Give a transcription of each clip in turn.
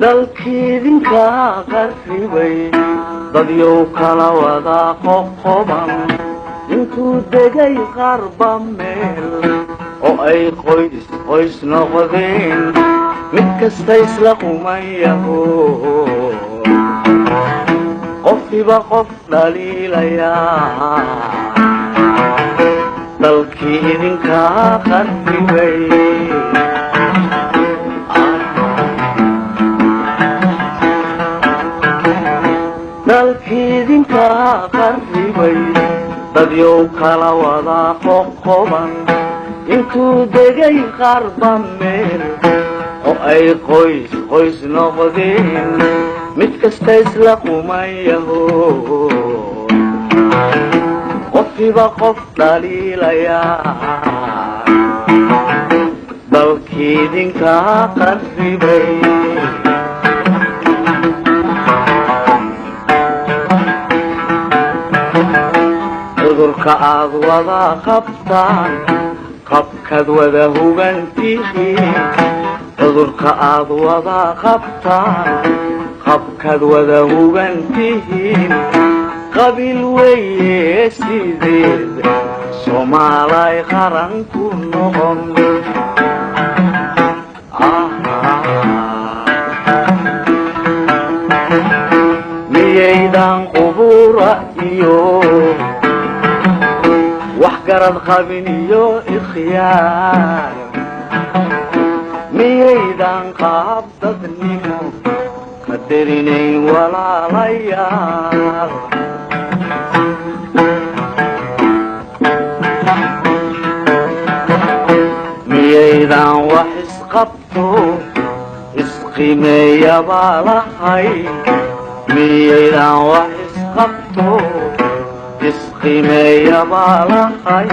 Dalkiidinka qarribay, dadyow kala wada qoqoban, intuu degay qarba meel oo ay qoys qoys noqdeen, mid kasta isla qumayaho, qofkiiba qof dhaliilayaa. Dalkii idinka qarribay. Dalkii idinka qarribay, dadyow kala wada qoqoban, intuu degay qarba meel oo ay qoys qoys noqdeen, mid kasta isla qumayaho, qofkiiba qof dhaliilayaa. Dalkii idinka qarribay. Cudurka aad wada qabtaan, qabkaad wada hugantihiin. Cudurka aad wada qabtaan, qabkaad wada hugantihiin. Qabiil weeye sideed Soomaalay qaran ku noqon. Miyaydan qubura iyo wax garad qabin iyo ikhyaar? Miyaydan qaab dadnimo qadarinayn walaalayaal? Miyaydan wax isqabto isqimeeya baa lahay? Miyaydan wax isqabto isqimeeya baa lahay?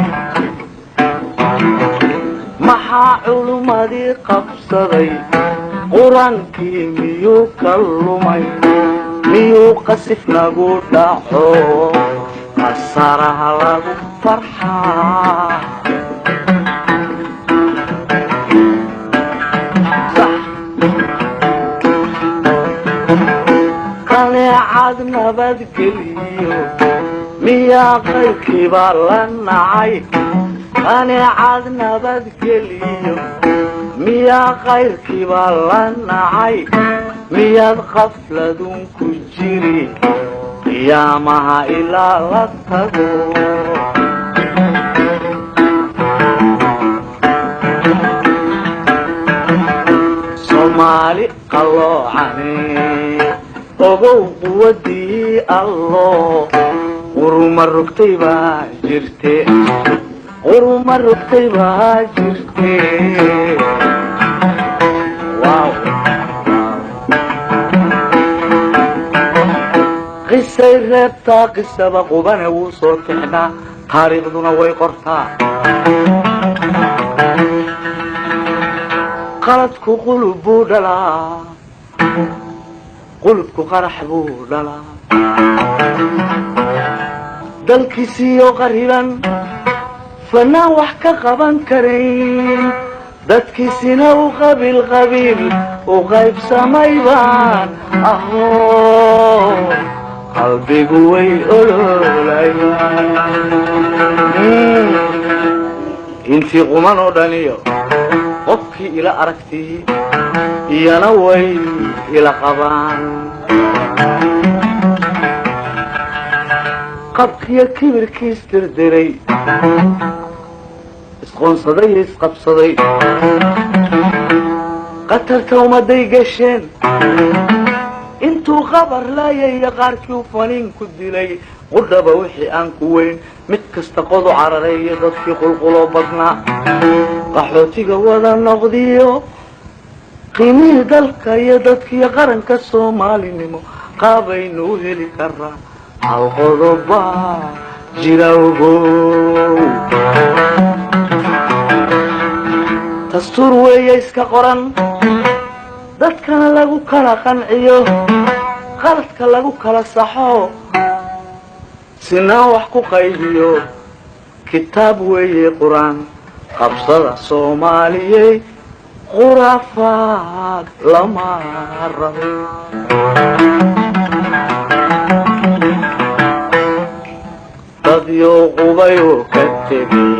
Maxaa culummadii qabsaday? Qur-aankii miyuu ka lumay? Miyuu qasif nagu dhaco? Qasaraha lagu farxaa. Qaneecad nabadgeliyo miyaa qayrkiibaa la nacay? Qaneecad nabadgeliyo miyaa qayrkiibaa la nacay? Miyaad qafladun ku jiri qiyaamaha ilaa la tago? Soomaali qalloocane, ogow quwadii Allo, quruma rugtay baa jirte, quruma rugtay baa jirte. Qisay reebtaa qisaba qubane wuu soo tixnaa, taariikhduna way qortaa. Qaladku qulub buu dhalaa, qulubku qarax buu dhalaa. Dalkiisiiyo qariban fanaan wax ka qaban karayn, dadkiisina u qabiil qabiil u qaybsamay baan aho, qalbigu way ololayaan. Intii quman oo dhaniyo qofkii ila aragti iyana way ila qabaan. Qabkiyo kibirkiis dirdiray, isqoonsaday iyo isqabsaday, qatarta ummaday gasheen, intuu qabar laayaya qaarkii u faniin ku dilay, qudhaba wixii aan ku weyn, mid kasta qodu cararay iyo dadkii qulquloo badnaa, qaxootiga wada noqdiyo, qiimihii dalka iyo dadkiiyo qaranka Soomaalinimo qaabaynu u heli karaa. Hal qodoba jira ogow, dastuur weeye iska qoran, dadkana lagu kala qanciyo, qaladka lagu kala saxo, sinaan wax ku qaybiyo. Kitaab weeye qur-aan, qabsada Soomaaliyey. Khuraafaad lama rabo. Dadyo qubayuu ka tegay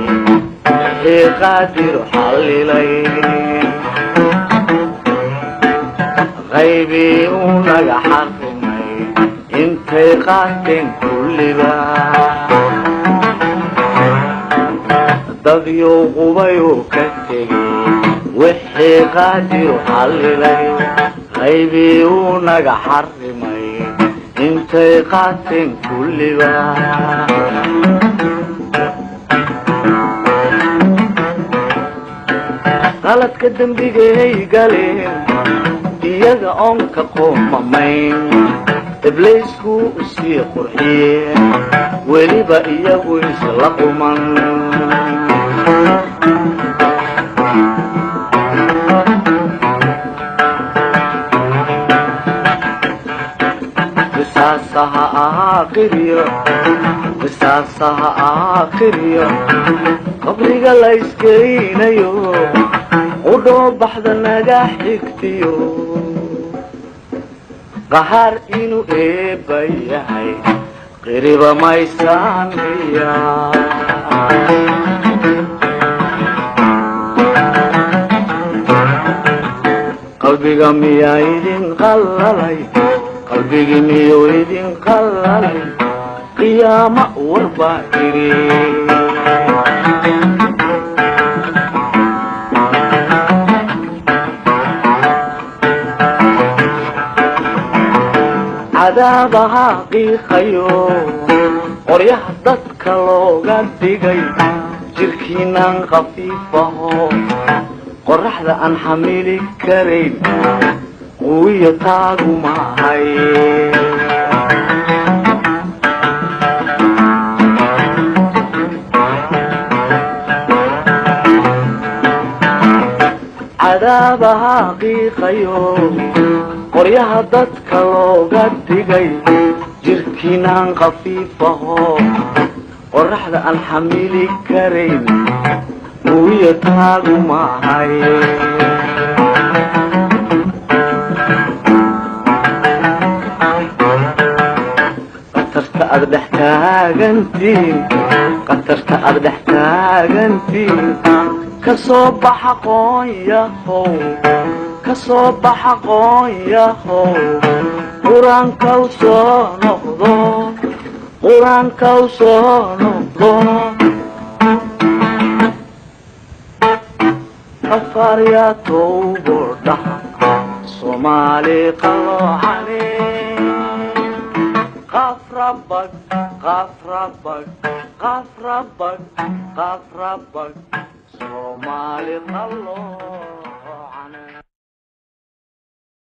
wixii qaadir xallilay, qaybii uu naga xarimay intay qaateen kulliba. Dadyow qubayuu ka tegay wixii qaadir xallilay, qaybii uu naga xarimay intay qaateen kulliba. Qaladka dembigay galeen iyaga oon ka qoomamayn, ibliisku usii qurxiyeen weliba iyagu isla quman. Qisaasaha aakhiriyo, qisaasaha aakhiriyo, qabriga la iskeynayo, qudhoo baxda naga xigtiyo, qahaar inuu eebba yahay qiriba maysaan miya? Qalbiga miyaa idin qallalay? Qalbigii miyuu idin qallalay? Qiyaama warbaa idhi. Cadaabaha qiiqayo qoryaha dadka looga dhigay, jirkiinaan khafiifaho, qoraxda aan xamili karayn, quwiyo taagu maahay. Cadaabaha qiiqayo qoryaha dadka looga dhigay, jirkiinaan khafiifaho, qoraxda aan xamili karayn, quwiyo taagu maahay. Qatarta aad dhex taagantiin, qatarta aad dhex taagantiin, ka soo baxa qoonyahow, ka soo baxa qoonyahow, qur-aanka u soo noqdo, qur-aanka u soo noqdo. Afarya towbo dhaha Soomaali qaloocane, qafrabag qafrabag qafrabag qafrabag Soomaali qaloo.